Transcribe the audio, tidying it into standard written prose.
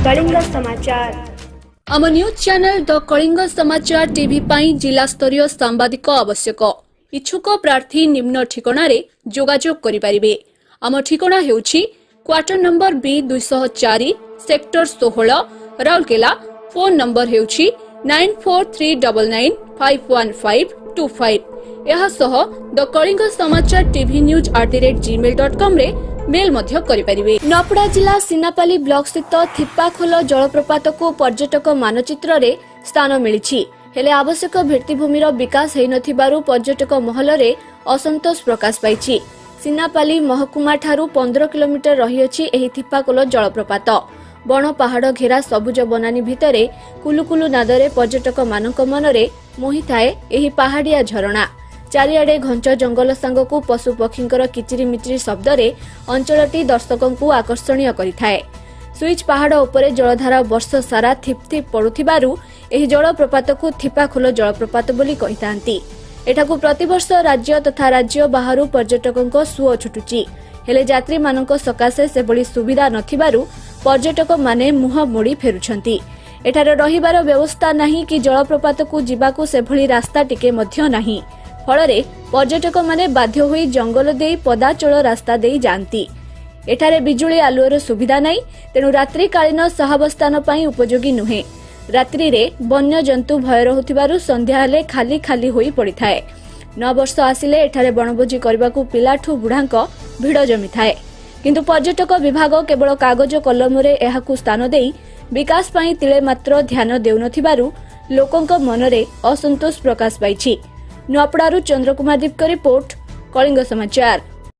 କଳିଙ୍ଗ ସମାଚାର। ଆମ news channel ଦ କଳିଙ୍ଗ ସମାଚାର ଟିଭି ପାଇଁ ଜିଲ୍ଲାସ୍ତରୀୟ ସାମ୍ବାଦିକ ଆବଶ୍ୟକ। ଇଚ୍ଛୁକ ପ୍ରାର୍ଥୀ ନିମ୍ନ ଠିକଣାରେ ଯୋଗାଯୋଗ କରିପାରିବେ। ଆମ ଠିକଣା ହେଉଛି କ୍ୱାର୍ଟର ନମ୍ବର ବି 204, ସେକ୍ଟର 16, ରାଉରକେଲା। ଫୋନ୍ ନମ୍ବର ହେଉଛି 9439951525। ଏହା ସହ ଦ କଳିଙ୍ଗ ସମାଚାର ଟିଭି news@gmail.comରେ ମେଲ୍ ମଧ୍ୟ କରିପାରିବେ। ନୂଆପଡ଼ା ଜିଲ୍ଲା ସିନାପାଲି ବ୍ଲକ ସ୍ଥିତ ଥିପାଖୋଲ ଜଳପ୍ରପାତକୁ ପର୍ଯ୍ୟଟକ ମାନଚିତ୍ରରେ ସ୍ଥାନ ମିଳିଛି। ହେଲେ ଆବଶ୍ୟକ ଭିତ୍ତିଭୂମିର ବିକାଶ ହୋଇନଥିବାରୁ ପର୍ଯ୍ୟଟକ ମହଲରେ ଅସନ୍ତୋଷ ପ୍ରକାଶ ପାଇଛି। ସିନାପାଲି ମହକୁମାଠାରୁ 15 କିଲୋମିଟର ରହିଅଛି ଏହି ଥିପାଖୋଲ ଜଳପ୍ରପାତ। ବଣ ପାହାଡ଼ ଘେରା ସବୁଜ ବନାନୀ ଭିତରେ କୁଲୁକୁଲୁ ନାଦରେ ପର୍ଯ୍ୟଟକମାନଙ୍କ ମନରେ ମୋହିଥାଏ ଏହି ପାହାଡ଼ିଆ ଝରଣା। ଚାରିଆଡ଼େ ଘଞ୍ଚ ଜଙ୍ଗଲ ସାଙ୍ଗକୁ ପଶୁପକ୍ଷୀଙ୍କର କିଚିରିମିଚିରି ଶବ୍ଦରେ ଅଞ୍ଚଳଟି ଦର୍ଶକଙ୍କୁ ଆକର୍ଷଣୀୟ କରିଥାଏ। ସୁଇଚ୍ ପାହାଡ଼ ଉପରେ ଜଳଧାରା ବର୍ଷ ସାରା ଥିପ୍ ଥିପ୍ ପଡୁଥିବାରୁ ଏହି ଜଳପ୍ରପାତକୁ ଥିପାଖୋଲ ଜଳପ୍ରପାତ ବୋଲି କହିଥାନ୍ତି। ଏଠାକୁ ପ୍ରତିବର୍ଷ ରାଜ୍ୟ ତଥା ରାଜ୍ୟ ବାହାରୁ ପର୍ଯ୍ୟଟକଙ୍କ ସୁଅ ଛୁଟୁଛି। ହେଲେ ଯାତ୍ରୀମାନଙ୍କ ସକାଶେ ସେଭଳି ସୁବିଧା ନଥିବାରୁ ପର୍ଯ୍ୟଟକମାନେ ମୁହଁ ମୋଡ଼ି ଫେରୁଛନ୍ତି। ଏଠାରେ ରହିବାର ବ୍ୟବସ୍ଥା ନାହିଁ କି ଜଳପ୍ରପାତକୁ ଯିବାକୁ ସେଭଳି ରାସ୍ତା ଟିକେ ମଧ୍ୟ ନାହିଁ। ଫଳରେ ପର୍ଯ୍ୟଟକମାନେ ବାଧ୍ୟ ହୋଇ ଜଙ୍ଗଲ ଦେଇ ପଦାଚଳ ରାସ୍ତା ଦେଇ ଯାଆନ୍ତି। ଏଠାରେ ବିଜୁଳି ଆଲୁଅର ସୁବିଧା ନାହିଁ, ତେଣୁ ରାତ୍ରିକାଳୀନ ସହାବସ୍ଥାନ ପାଇଁ ଉପଯୋଗୀ ନୁହେଁ। ରାତ୍ରିରେ ବନ୍ୟଜନ୍ତୁ ଭୟ ରହୁଥିବାରୁ ସନ୍ଧ୍ୟା ହେଲେ ଖାଲି ଖାଲି ହୋଇ ପଡ଼ିଥାଏ। ନୂଆବର୍ଷ ଆସିଲେ ଏଠାରେ ବଣଭୋଜି କରିବାକୁ ପିଲାଠୁ ବୁଢ଼ାଙ୍କ ଭିଡ଼ ଜମିଥାଏ। କିନ୍ତୁ ପର୍ଯ୍ୟଟକ ବିଭାଗ କେବଳ କାଗଜ କଲମରେ ଏହାକୁ ସ୍ଥାନ ଦେଇ ବିକାଶ ପାଇଁ ତିଳେ ମାତ୍ର ଧ୍ୟାନ ଦେଉନଥିବାରୁ ଲୋକଙ୍କ ମନରେ ଅସନ୍ତୋଷ ପ୍ରକାଶ ପାଇଛି। ନୂଆପଡ଼ାରୁ ଚନ୍ଦ୍ରକୁମାର ଦୀପଙ୍କ ରିପୋର୍ଟ, କଳିଙ୍ଗ ସମାଚାର।